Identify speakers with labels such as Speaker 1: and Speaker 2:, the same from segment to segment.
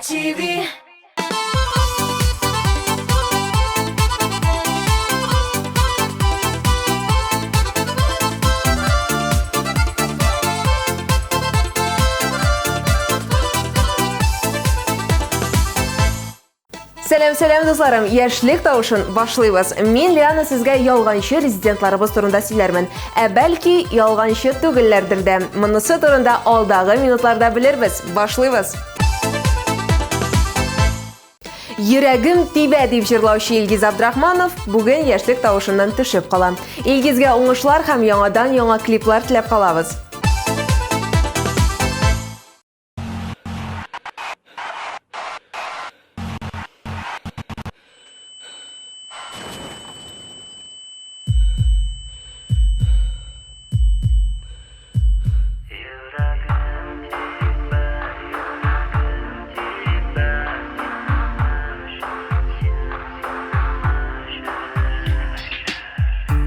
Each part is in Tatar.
Speaker 1: TV.
Speaker 2: Сәлам, сәлам, дусларым! Яшьлек тавышын башлыйбыз. Мин Лиана сезгә ялганчы резидентларыбыз турында сөйләрмен. Ә бәлки, ялганчы түгелләрдер дә. Монысы турында алдагы минутларда белербез. Башлыйбыз. Йөрәгем тибә дип җырлаучы Илгиз Абдрахманов бүген яшьлек тавышыннан төшеп кала. Илгизгә уңышлар һәм яңадан-яңа клиплар теләп калабыз.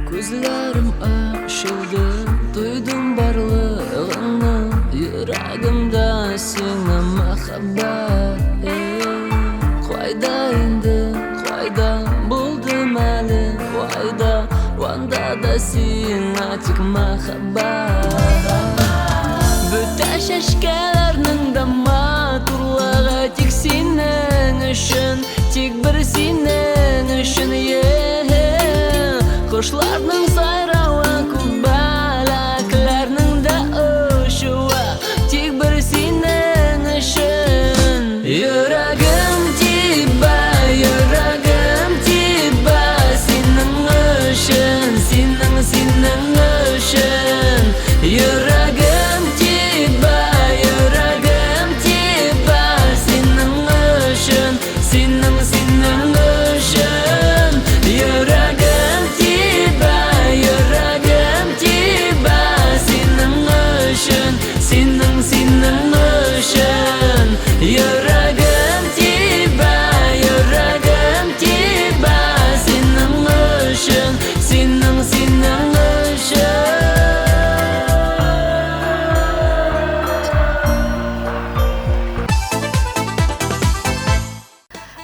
Speaker 3: Күзләрем ачылды, тойдым барлыгыңны, йөрәгемдә сиңа мәхәббәт. Кайда инде, кайда булдым әле, кайда, анда да сиңа тик мәхәббәт. Бөтә чәчкәләрнең дә матурлыгы тик синең өчен, тик бер синең өчен, Кошларның сайравы, күбәләкләрнең дә очуы тик бер синең өчен. Йөрәгем тибә, йөрәгем тибә синең өчен, синең, синең өчен. Йөрәгем тибә, йөрәгем тибә синең өчен, синең, синең өчен. Йөрәгем тибә, йөрәгем тибә синең өчен, синең, синең өчен. Йөрәгем тибә, йөрәгем тибә синең өчен, синең, синең өчен.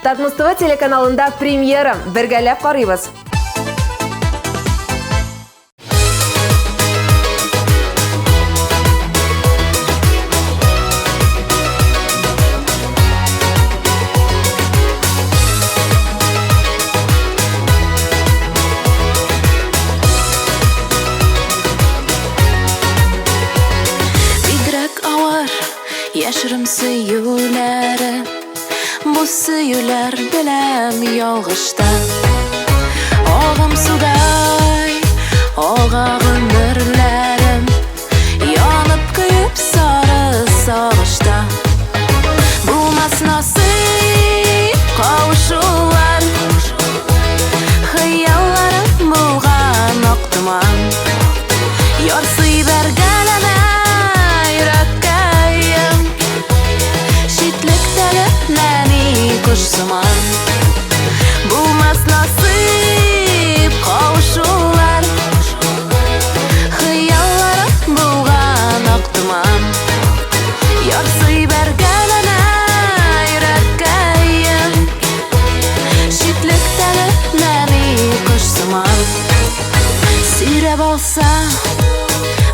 Speaker 2: Татмус ТВ телеканалында премьера. Бергәләп карыйбыз.
Speaker 1: Бигрәк авыр яшерен сөюләре, бу сөюләр белән ялгышта. Агым судай ага гомерләрем, янып көеп сары сагышта. Булмас насыйп кавышулар, хыялларым булган ак томан. Ярсый бәргәләнә йөрәккәем, читлектәге нәни кош сыман. Булмас насыйп кавышулар, хыялларым булган ак томан. Ярсый бәргәләнә йөрәккәем, читлектәге нәни кош сыман. Сөйрәп алса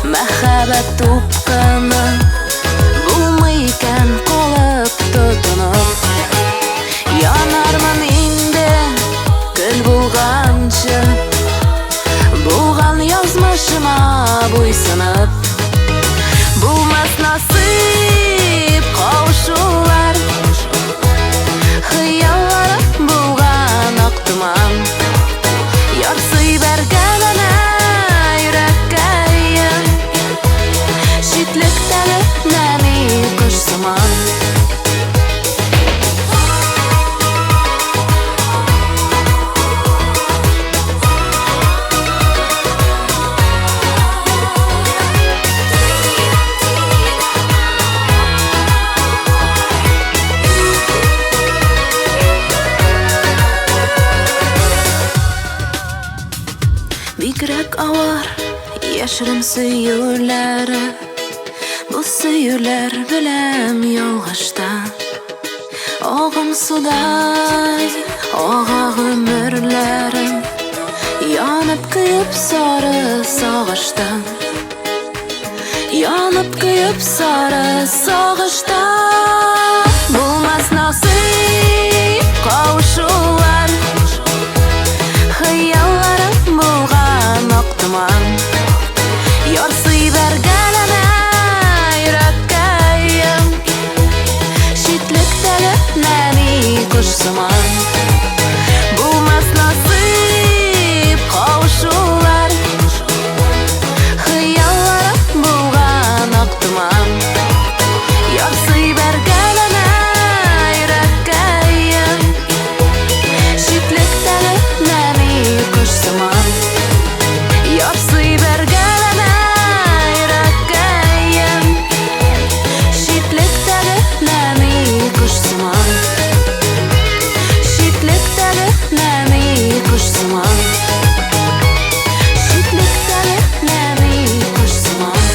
Speaker 1: мәхәббәт упкыны, булмый икән калып тотынып. Янармын инде көл булганчы, булган язмышыма буйсынып. Булмас насыйп кавышулар, хыялларым булган ак томан. Ярсый бәргәләнә йөрәккәем, читлектәге нәни кош сыман. Бигрәк авыр яшерен сөюләре, бу сөюләр белән ялгышта. Агым судай ага гомерләрем, Янып көеп сары сагыштан. Янып көеп сары сагыштан. Булмас насыйп кавышулар, Хыялларым булган ак томан. Ярсый бәргәләнә йөрәккәем, Читлектәге нәни кош сыман. Булмас насыйп кавышулар, Хыялларым булган ак томан. Ярсый бәргәләнә йөрәккәем, Читлектәге нәни кош сыман. Ярсый бәргәләнә йөрәккәем, Читлектәге нәни кош сыман. Читлектәге нәни кош сыман. Читлектәге нәни кош сыман.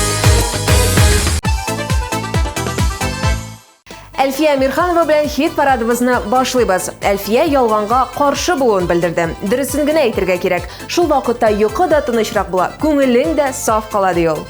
Speaker 2: Әлфия Мирханова белән хит парадыбызны башлыйбыз. Әлфия ялганга каршы булуын белдерде. Дөресен генә әйтергә кирәк. Шул вакытта йокы да тынычрак була, күңелең дә саф кала, ди ул.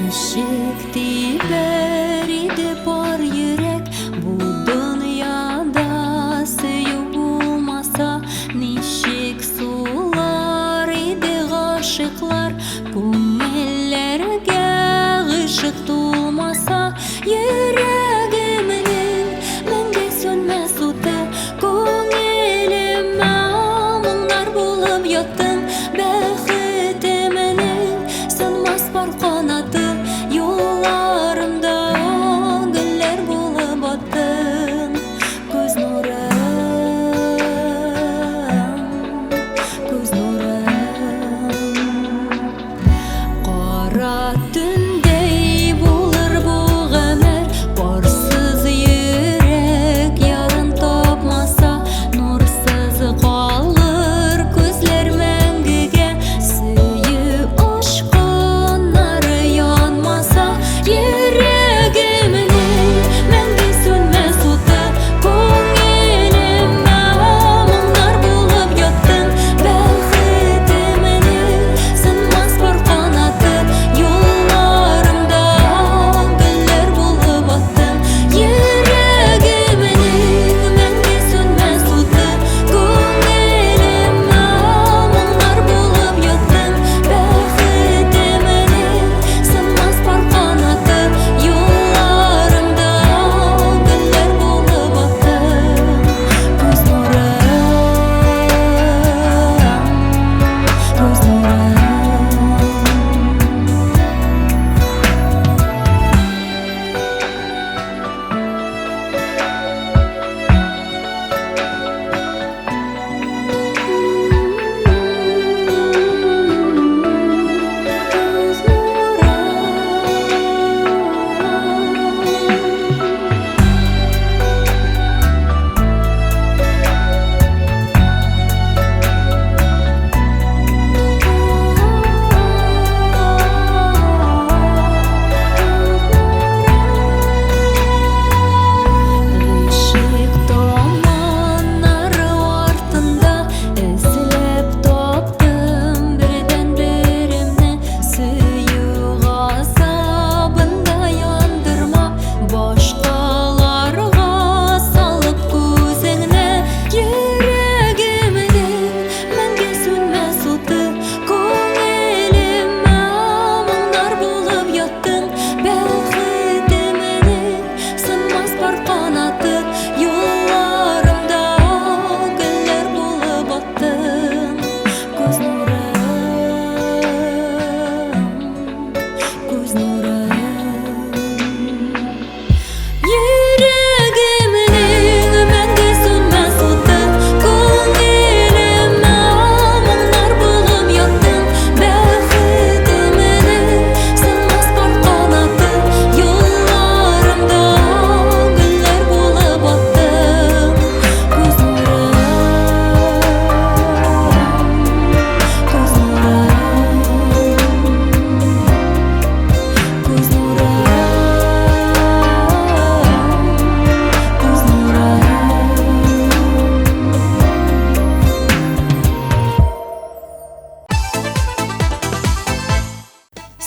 Speaker 3: Ничек тибәр иде пар йөрәк бу дөньяда сөю булмаса, ничек сулар иде гашыйклар, күңелләргә гыйшык тулмаса, йөрәгемнең мәңге сүнмәс уты, күңелемә моңнар булып яттың, бәхетемнең сынмас пар канаты, юлларымда гөлләр булып аттың, күз нурым, күз нурым.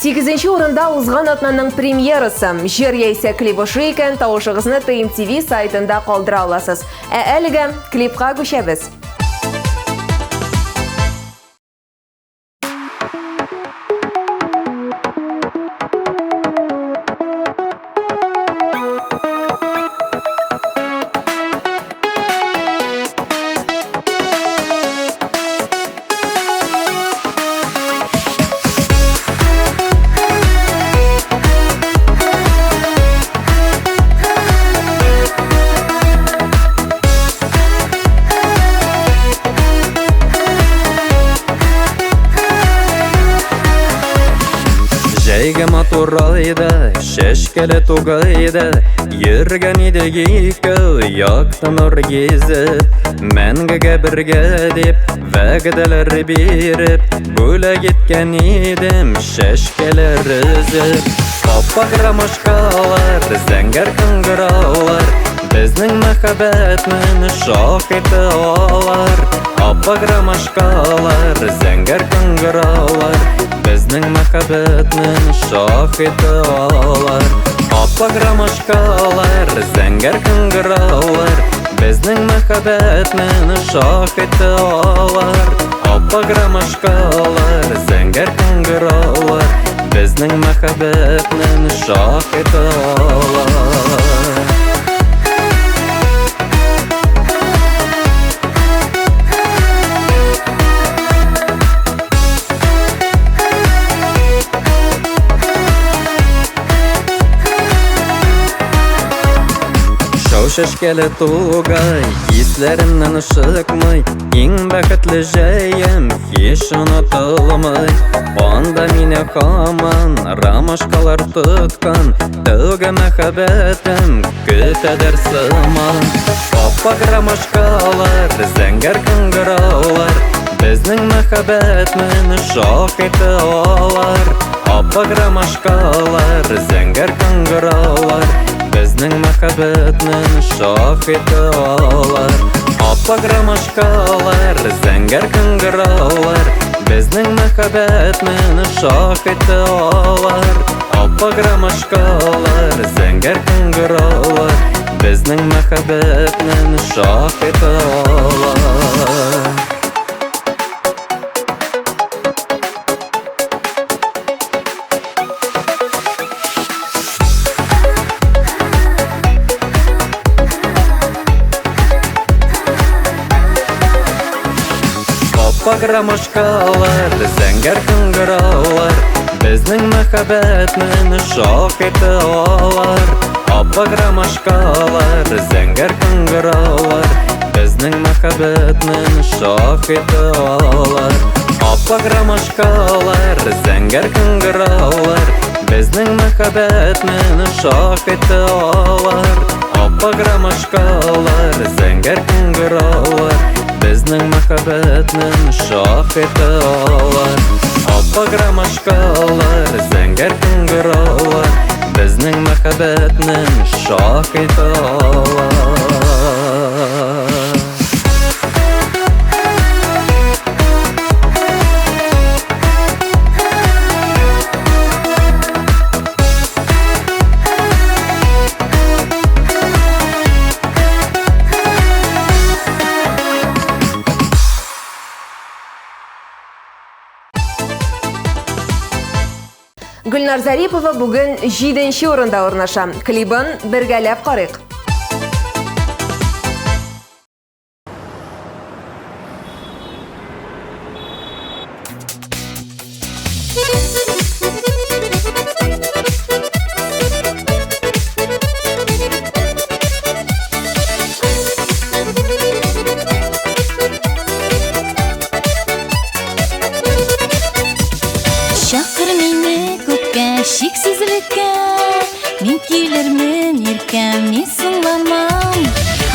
Speaker 2: Сигезенче урында узган атнаның премьерасы. Җыр яисә клип ошый икән, тавышыгызны TMTV сайтында калдыра аласыз. Ә әлегә клипка күчәбез.
Speaker 4: Җәйге матур айда, чәчкәле тугайда, Йөргән идек икәү якты нур гизеп, Мәңгегә бергә дип вәгъдәләр биреп, Бүләк иткән идем чәчкәләр өзеп. Аппак ромашкалар, зәңгәр кыңгыраулар, Безнең мәхәббәтнең шаһиты алар. Аппак ромашкалар, зәңгәр кыңгыраулар, Безнең мәхәббәтнең шаһиты алар. Аппак ромашкалар, зәңгәр кыңгыраулар, Безнең мәхәббәтнең шаһиты алар. Аппак ромашкалар, зәңгәр кыңгыраулар, Безнең мәхәббәтнең шаһиты алар. Шау чәчкәле тугай, исләремнән чыкмый, Иң бәхетле җәем һич онытылмый. Анда мине һаман ромашкалар тоткан, Тәүге мәхәббәтем көтәдер сыман. Аппак ромашкалар, зәңгәр кыңгыраулар, Безнең мәхәббәтнең шаһиты алар. Аппак ромашкалар, зәңгәр кыңгыраулар, Безнең мәхәббәтнең шаһиты алар. Аппак ромашкалар, зәңгәр кыңгыраулар, Безнең мәхәббәтнең шаһиты алар. Аппак ромашкалар, зәңгәр кыңгыраулар, Безнең мәхәббәтнең шаһиты алар. Аппак ромашкалар, зәңгәр кыңгыраулар, Безнең мәхәббәтнең шаһиты алар. Аппак ромашкалар, зәңгәр кыңгыраулар, Безнең мәхәббәтнең шаһиты алар. Аппак ромашкалар, зәңгәр кыңгыраулар, Безнең мәхәббәтнең шаһиты алар. Аппак ромашкалар, зәңгәр кыңгыраулар, Безнең мәхәббәтнең шаһиты алар. Аппак ромашкалар, зәңгәр кыңгыраулар, Безнең мәхәббәтнең шаһиты алар.
Speaker 2: Гөлнар Зарипова бүген 7 урында урнаша. Клибын бергәләп карыйк.
Speaker 3: Чакыр мине күккә, чиксезлеккә, Мин килермен иркәм, мин соңламам.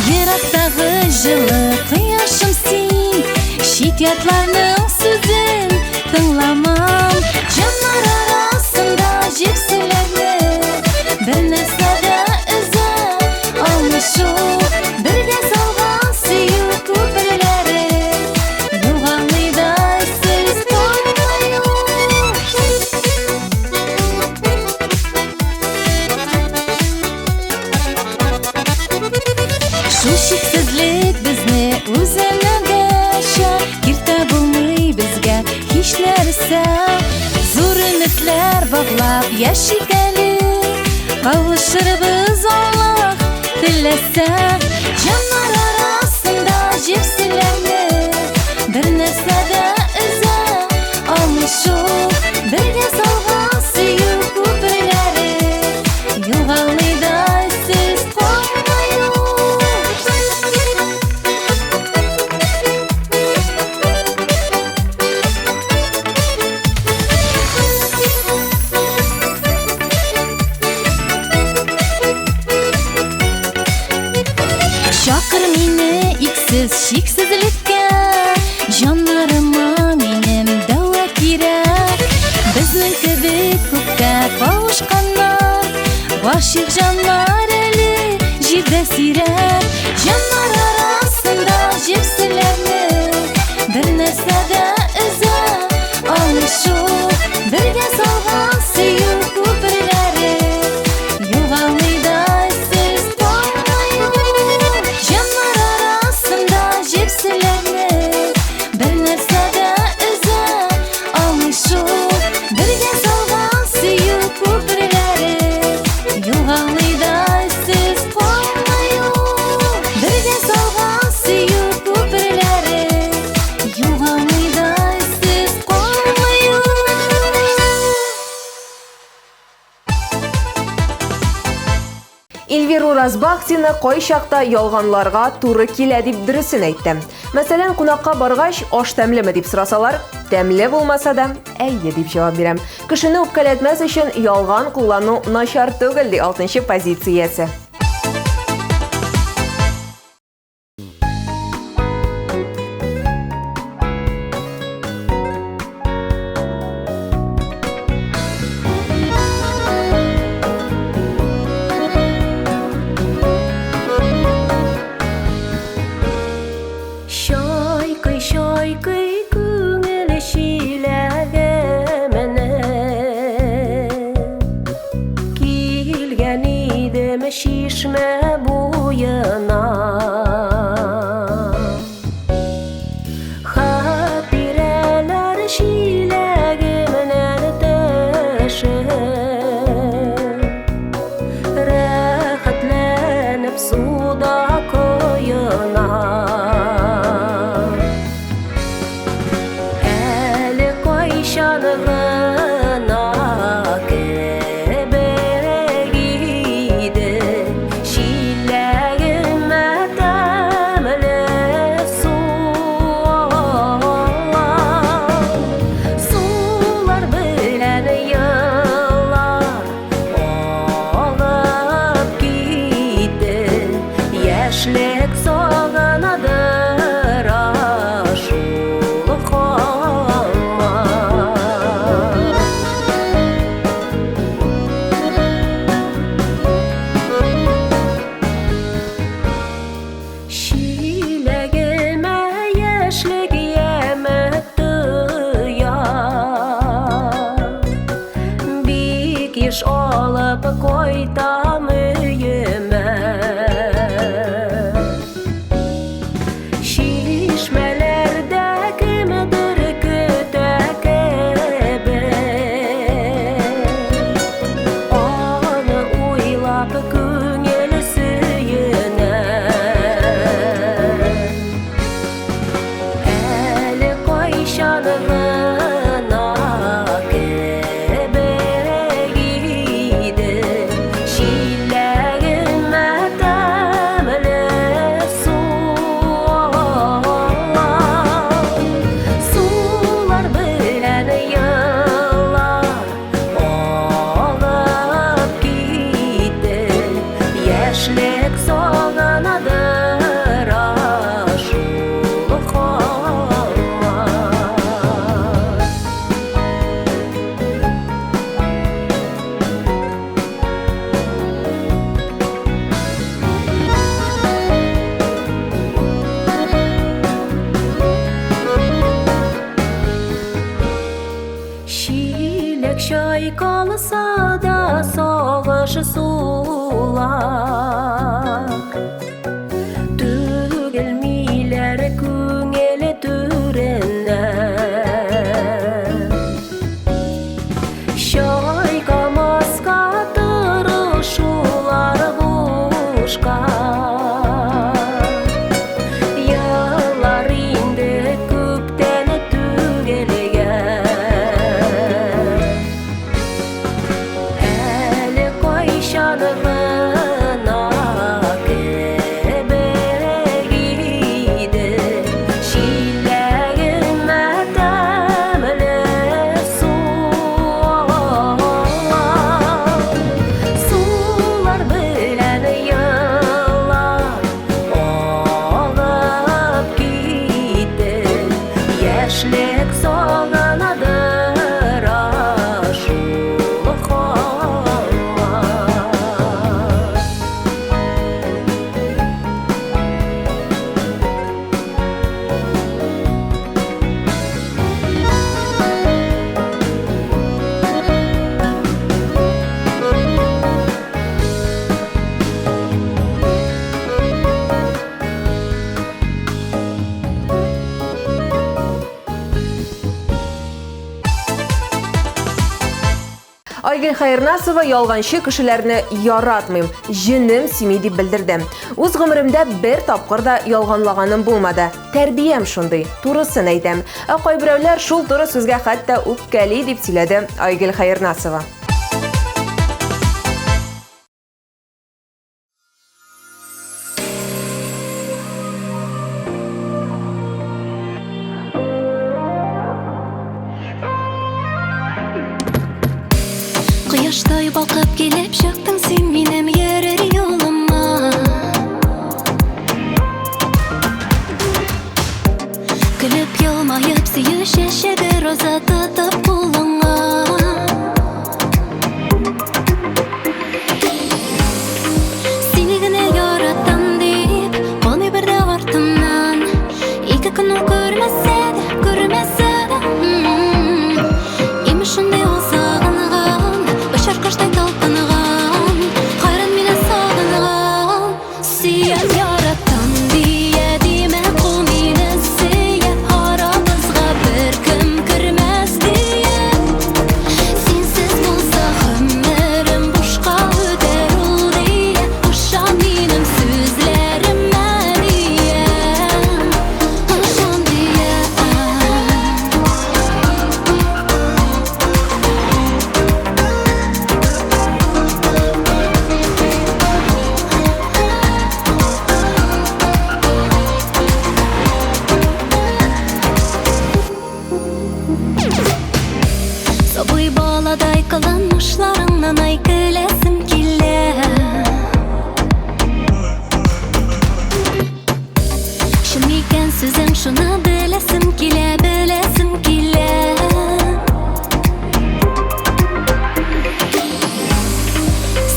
Speaker 3: Ерактагы җылы кояшым син, Чит ятларның сүзен тыңламам. Җаннар арасында җепселләрне Бер нәрсә дә өзә алмый шул. Бергә салган сөю күперләре Югалмый да эзсез калмый ул. күңелдә. Зур өметләр баглап яшик әле, Кавышырбыз Аллаһ теләсә. Җаннар арасында җепселләрне Бер нәрсә дә өзә алмый шул. Бергә салган сөю күперләре Югалмый да эзсез калмый ул. Чакыр мине иксез чиксезлеккә, Җаннарыма минем дәва кирәк. Безнең кебек күпкә кавышканнар, Гашыйк җаннар әле җирдә сирәк. Җаннар арасында җепселләрне Бер нәрсә дә өзә алмый шул. Бергә салган сөю күперләре Югалмый да эзсез калмый ул. Җаннар арасында җепселләрне Бер нәрсә дә өзә алмый шул. Бергә салган сөю күперләре Югалмый да эзсез калмый ул. Бергә салган сөю күперләре Югалмый да эзсез калмый ул.
Speaker 2: Эльвира Уразбахтина кайчакта ялганларга туры килә дип дөресен әйтте. Мәсәлән, кунакка баргач, аш тәмлеме дип сорасалар, тәмле булмаса да, әйе дип җавап бирәм. Кешене үпкәләтмәс өчен ялган куллану начар түгел, ди алтынчы позициясе.
Speaker 5: Чайкый, чайкый күңел чиләгемне. Килгән идем чишмә буена. Хатирәләр чиләгемнән төшеп, Рәхәтләнеп суда коена. Әле кайчан гына кебек иде Чиләгемә тәмле су алам. Сулар белән еллар агып китте, Яшьлек сагынадыр шул һаман. Чиләгемә яшьлек яме тоя, Бик еш алып кайтам өемә. Чишмәләрдә кемдер көтә кебек, Аны уйлап күңел сөенә. Әле кайчан гына кебек иде Чиләгемә тәмле су алам. Сулар белән еллар агып китте, Яшьлек сагынадыр шул һаман. Чиләк чайкалса да сагыш сулар, Түгелмиләр күңел түреннән.
Speaker 2: Айгөл Хәернасова ялганчы кешеләрне яратмыйм, җенем сими дип белдерде. Үз гомеремдә бер тапкыр да ялганлаганым булмады. Тәрбиям шундый, турысын әйтәм. Ә кайберәүләр шул туры сүзгә хәтта үпкәли, дип сөйләде Айгөл Хәернасова.
Speaker 1: Кояштай балкып килеп чыктың син минем йөрер юлыма. Көлеп елмаеп сөю чәчәге роза тотып кулыңа. Сине генә яратам дип, калмый бер дә артымнан. Ике көн ул күрмәсә дә, күрмәсә дә. Имеш шундый ул сагынган, очар коштай талпынган, хайран мине сагынган. Сөям, яратам дия димә, ул мине сөя, арабызга беркем кермәс дия. Синсез булса гомерем бушка үтәр ул дия, ышан минем сүзләремә дия, ышан дия. Сабый баладай кыланмышларыңнан ай көләсем килә. Чын микән сүзең, шуны беләсем килә, беләсем килә.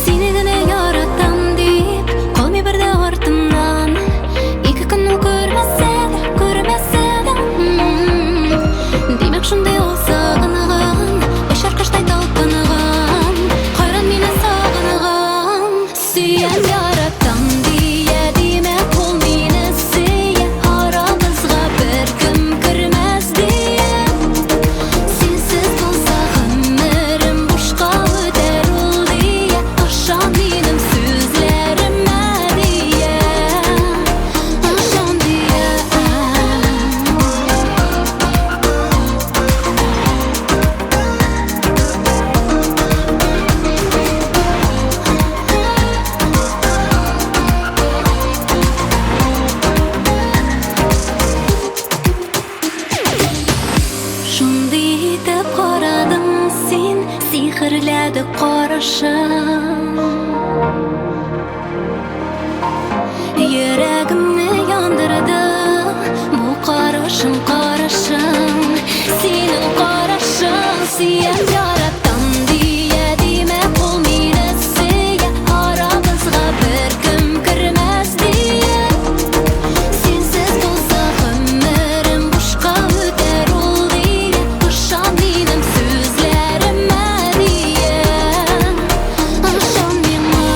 Speaker 1: Сине генә яратам дип, калмый бер дә артымнан. Ике көн ул күрмәсә дә, күрмәсә дә. Димәк, шундый ул сагынган, очар коштай талпынган, хайран мине сагынган. Сөям, яратам дия димәк, ул мине сөя, арабызга беркем кермәс дия. Синсез булса гомерем бушка үтәр ул дия, ышан минем сүзләремә дия, ышан дия. Шундый итеп карадың син, сихерләде карашың. Йөрәгемне яндырды бу карашың, карашың, синең карашың. Сөям, яратам дия димәк, ул мине сөя, арабызга беркем кермәс дия. Синсез булса гомерем бушка үтәр ул дия, ышан минем сүзләремә дия, ышан миңа.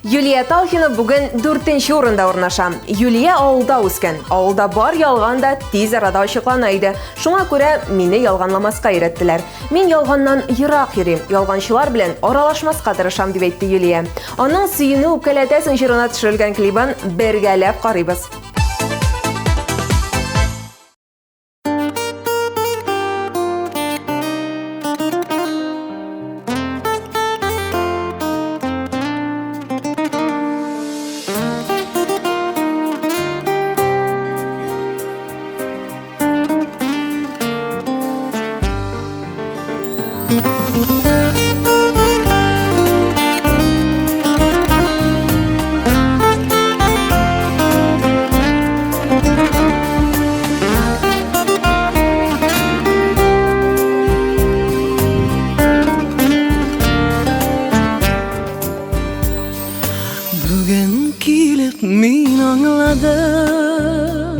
Speaker 2: Юлия Талхина бүген дүртенче урында урнаша. Юлия авылда үскән. Авылда бар ялган да тиз арада ачыклана иде. Шуңа күрә мине ялганламаска өйрәттеләр. Мин ялганнан ерак йөрим, ялганчылар белән аралашмаска тырышам, дип әйтте Юлия. Аның Сөюне үпкәләтәсең җырына төшерелгән клибын бергәләп карыйбыз.
Speaker 6: Бүген килеп мин аңладым,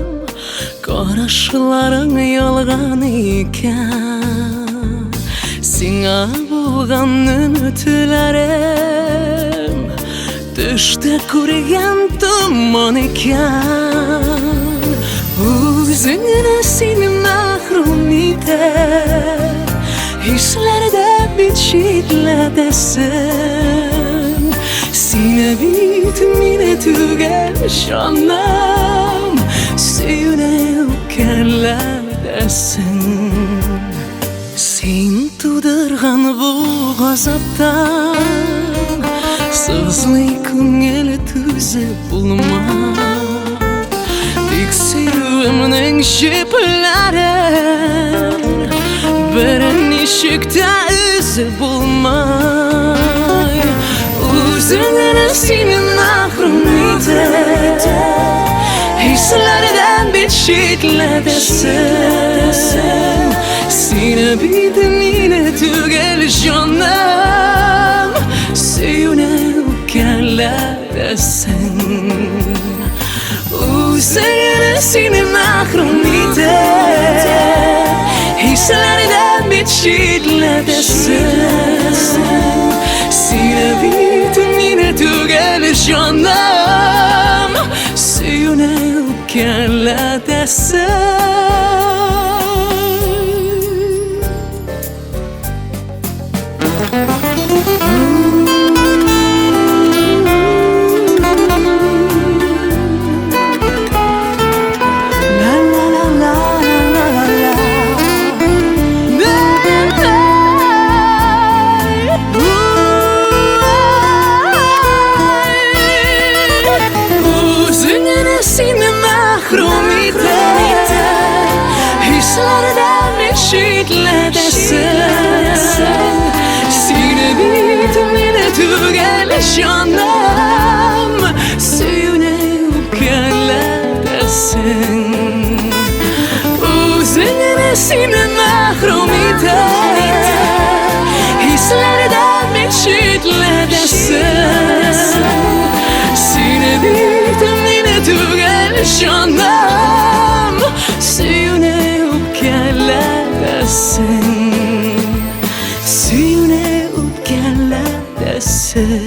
Speaker 6: Карашларың ялган икән. Сиңа булган өметләрем Төштә күргән томан икән. Үзеңне син мәхрүм итә, Хисләрдә бит читләтәсең. Сине бит мине түгел, җаным, Сөюне үпкәләтәсең. Син тудырган бу газаптан Сызлый күңел, түзеп булмас. Тик сөюемнең җепләрен Берничек тә өзеп булмай. Үзеңне син мәхрүм итеп, Хисләрдән бит читләтәсең. Сине бит мине түгел, җаным, Сөюне үпкәләтәсең. Үзеңне син мәхрүм итеп, Хисләрдән бит читләтәсең. Сине бит мине түгел, җаным, Сөюне үпкәләтәсең. La la la la la la la. La la. Үзеңне син мәхрүм итеп, Хисләрдән бит читләтәсең. Сине бит мине түгел, җаным, Сөюне үпкәләтәсең. Үзеңне син мәхрүм итеп, Хисләрдән бит читләтәсең. Сине бит мине түгел, җаным, Сөюне үпкәләтәсең. Сөюне үпкәләтәсең.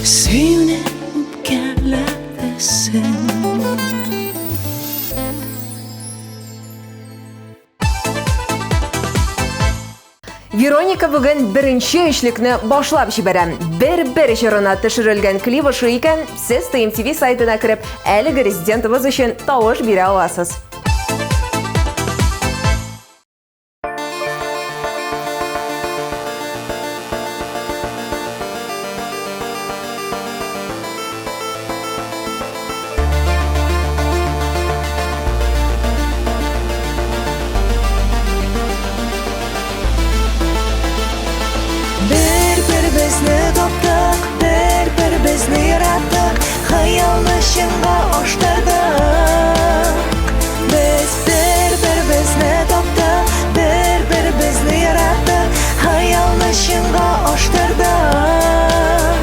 Speaker 6: Сөюне үпкәләтәсең.
Speaker 2: Вероника бүген беренче өчлекне башлап җибәрә. Бер-бер җырына төшерелгән клип ошый икән, сез TMTV сайтына кереп, әлеге резидентыбыз өчен тавыш бирә аласыз.
Speaker 7: Бер-беребезне таптык, бер-беребезне яраттык, Хыялны чынга аштырдык. Без бер-беребезне таптык, бер-беребезне яраттык, Хыялны чынга аштырдык.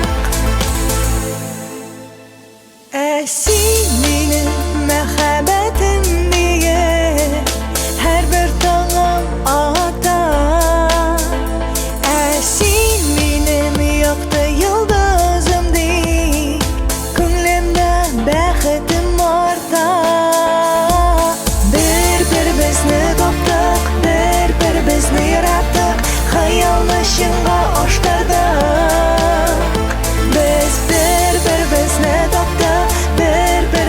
Speaker 7: Ә син минем мәхәббәтем диеп, Һәрбер таңым ата. Ә син минем якты йолдызым дип, Күңелемдә бәхетем арта. Бер-беребезне таптык, бер-беребезне яраттык, Хыялны чынга аштырдык. Без бер-беребезне таптык, бер-беребезне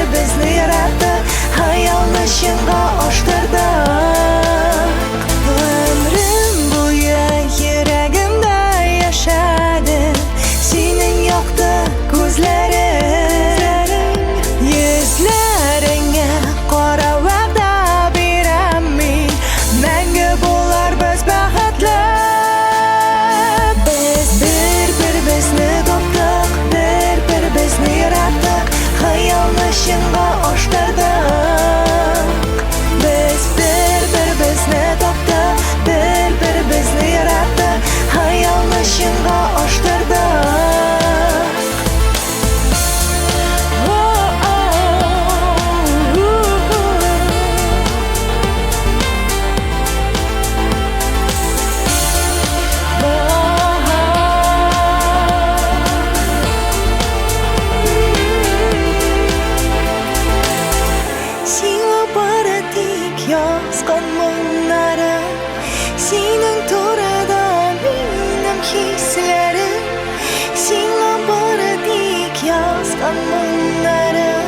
Speaker 7: җан моңнарым,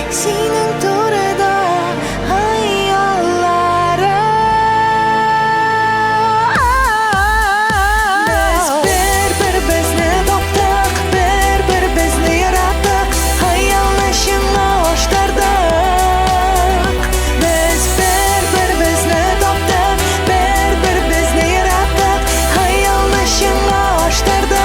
Speaker 7: синең турыда хыялларым. Без бер-беребезне таптык, бер-беребезне яраттык, хыялны чынга аштырдык. Без бер-беребезне таптык, бер-беребезне яраттык, хыялны чынга аштырдык.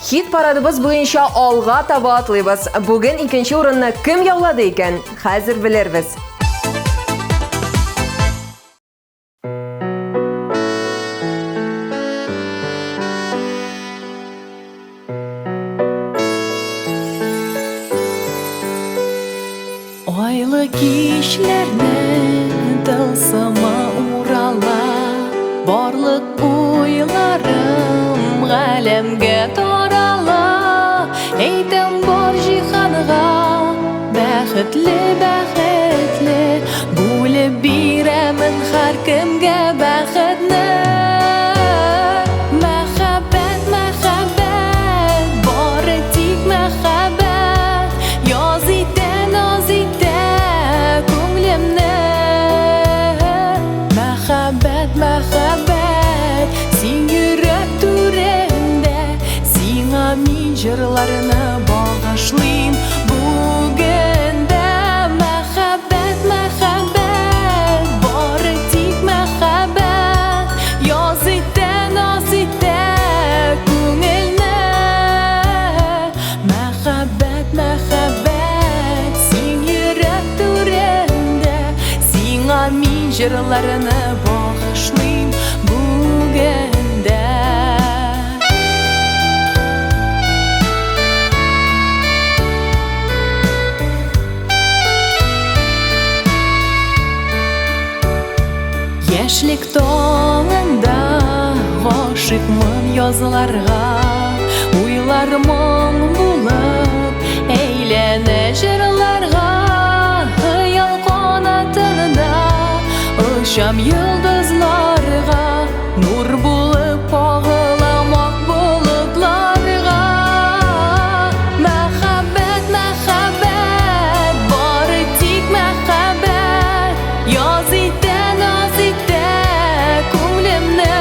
Speaker 2: Хит парадыбыз буенча алга таба атлыйбыз. Бүген икенче урынны кем яулады икән? Хәзер белербез.
Speaker 3: Айлы кичләрнең тылсымы урала, барлык уйларым галәмгә тарала. Әйтәм бар җиһанга, бәхетле, бәхетле, бүлеп бирәмен һәркемгә бәхетне. Мәхәббәт, мәхәббәт, бары тик мәхәббәт, яз итә, наз итә күңелемне. Мәхәббәт, мәхәббәт, син йөрәк түрендә, сиңа мин җырларны багышлыйм бүген дә. Мәхәббәт, мәхәббәт, бары тик мәхәббәт, яз итә, наз итә күңелне. Мәхәббәт, мәхәббәт, син йөрәк түрендә, сиңа мин җырларны багышлыйм бүген дә. Яшьлек таңында гашыйкмын язларга, уйлар моң булып әйләнә җырларга. Хыял канатында очам йолдызларга, нур булып агылам ак болытларга. Мәхәббәт, мәхәббәт, бары тик мәхәббәт, яз итә, наз итә күңелемне.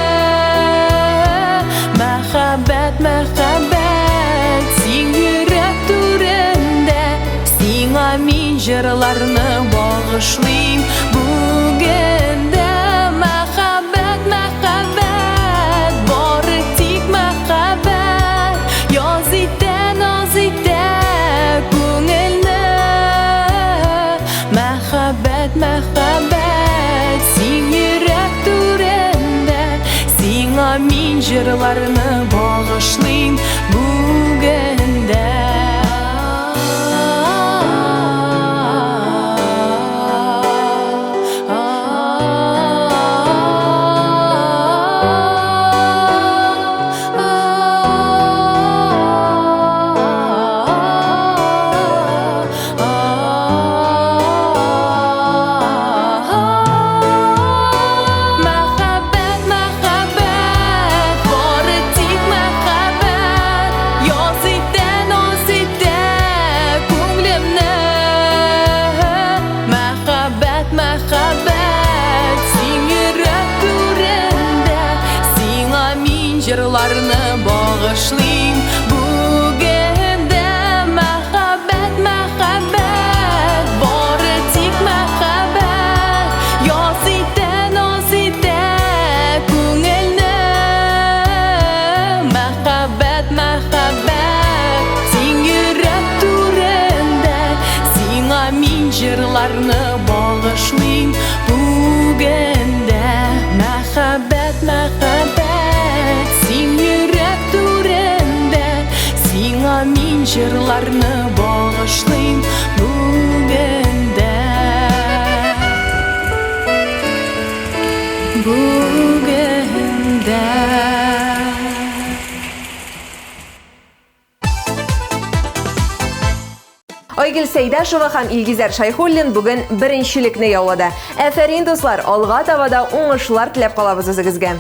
Speaker 3: Мәхәббәт, мәхәббәт, син йөрәк түрендә, сиңа мин җырларны багышлыйм бүген дә. Мәхәббәт, мәхәббәт, бары тик мәхәббәт, яз итә, наз итә күңелне. Мәхәббәт, мәхәббәт, син йөрәк түрендә, сиңа мин җырларны багышлыйм бүген дә. Мәхәббәт, мәхәббәт, бары тик мәхәббәт, яз итә, наз итә күңелемне. Мәхәббәт, мәхәббәт, син йөрәк түрендә, сиңа мин җырларны багышлыйм бүген дә. Мәхәббәт, мәхәббәт, бары тик мәхәббәт, яз итә, наз итә күңелне. Мәхәббәт, мәхәббәт, син йөрәк түрендә, сиңа мин җырларны багышлыйм бүген дә. Мәхәббәт, мәхәббәт, син йөрәк түрендә, сиңа мин җырларны багышлыйм бүген дә.
Speaker 2: Айгөл Сәйдәшева һәм Илгизәр Шайхуллин бүген беренчелекне яулады. Әфәрин, дуслар, алга таба да уңышлар теләп калабыз үзегезгә.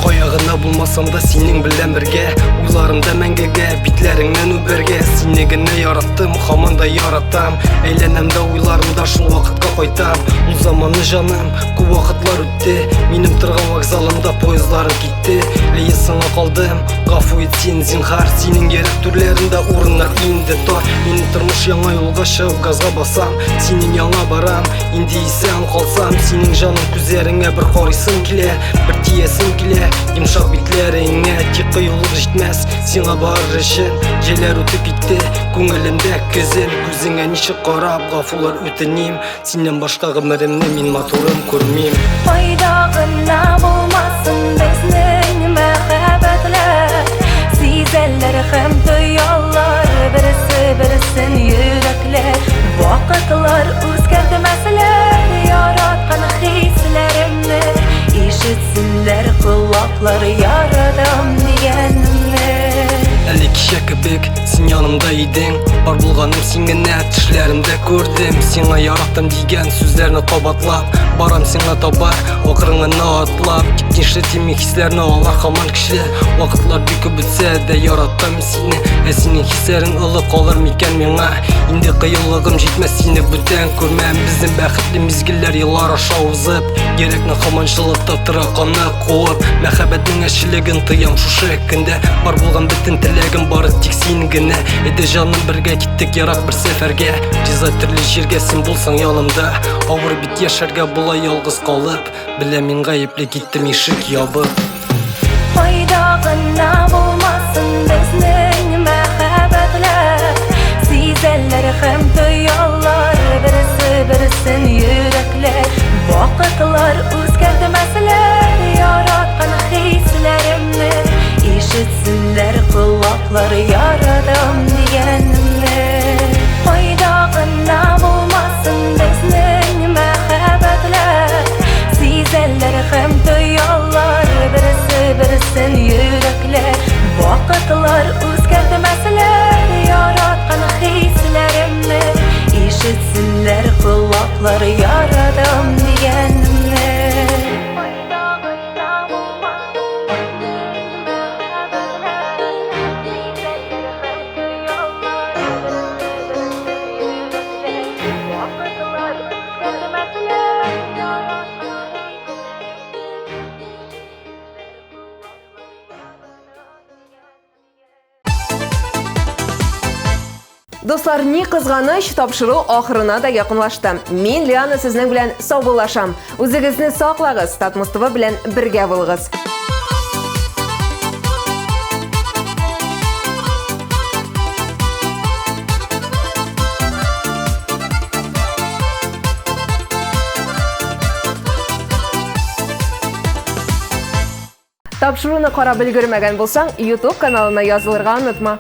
Speaker 8: Кая гына булмасам да синең белән бергә, уйларымда мәңгегә битләреңнән үбәргә. Сине генә яраттым, һаман да яратам. Әйләнәм дә уйларымда шул вакытка кайтам. Ул заманны, җаным, күп вакытлар үтте. Минем торган вокзалымда поездларым китте. Әйе, соңга калдым, гафу ит син, зинһар. Синең йөрәк түрләрендә урыннар инде тар. Минем тормыш яңа юлга чыгып газга басам. Синең яңа барам, инде исән калсам. Синең җаным күзләреңә бер карыйсым килә, бер тиясем килә йомшак битләреңә. Тик кыюлык җитмәс сиңа барыр өчен. Җәйләр үтеп китте, күңелемдә көзем. Күзеңә ничек карап гафулар үтеним. Синнән башка гомеремне мин матурын күрмим.
Speaker 5: Кайда гына булмасын безнең мәхәббәтләр, сизәләр һәм тоялар берсе берсен йөрәкләр. Вакытлар үзгәртмәсләр яраткан хисләремне, ишетсеннәр колаклар яратам дигәнемне.
Speaker 8: Әле кичә кебек син янымда идең, бар булганым син генә, төшләремдә күрдем. Сиңа яраттым дигән сүзләрне кабатлап, барам сиңа таба, акрын гына атлап. Тик нишләтим мин хисләрне, алар һаман көчле. Вакытлар бик күп үтсә дә яратам сине. Ә синең хисләрең олы калыр микән миңа? Инде кыюлыгым җитмәс, сине бүтән күрмәм. Безнең бәхетле мизгелләр еллар аша узып, йөрәкне һаман җылыта тора каны куып. Мәхәббәтнең әчелеген тоям шушы көндә. Бар булган бөтен теләгем бары тик син генә. Әйдә, җаным, бергә киттек ерак бер сәфәргә. Риза төрле җиргә син булсаң янымда. Авыр бит яшәргә болай ялгыз калып. Беләм, мин гаепле, киттем ишек ябып.
Speaker 5: Кайда гына булмасын безнең мәхәббәтләр, сизәләр һәм тоялар берсе берсен йөрәкләр. Вакытлар үзгәртмәсләр яраткан хисләремне, ишетсеннәр колаклар яратам дигәнемне. Кайда гына булмасын безнең мәхәббәтләр, сизәләр һәм тоялар берсе берсен йөрәкләр. Вакытлар үзгәртмәсләр яраткан хисләремне, ишетсеннәр колаклар яратам дигәнемне.
Speaker 1: Кайда гына булмасын безнең мәхәббәтләр, сизәләр һәм тоялар берсе берсен йөрәкләр. Вакытлар үзгәртмәсләр яраткан хисләремне, ишетсеннәр колаклар яратам дигәнемне.
Speaker 2: Дуслар, ни кызганыч, тапшыру ахырына да якынлашты. Мин, Лиана, сезнең белән саубуллашам. Үзегезне саклагыз, Татмус ТВ белән бергә булыгыз. Тапшыруны карап өлгермәгән булсаң, YouTube каналына язылырга онытма.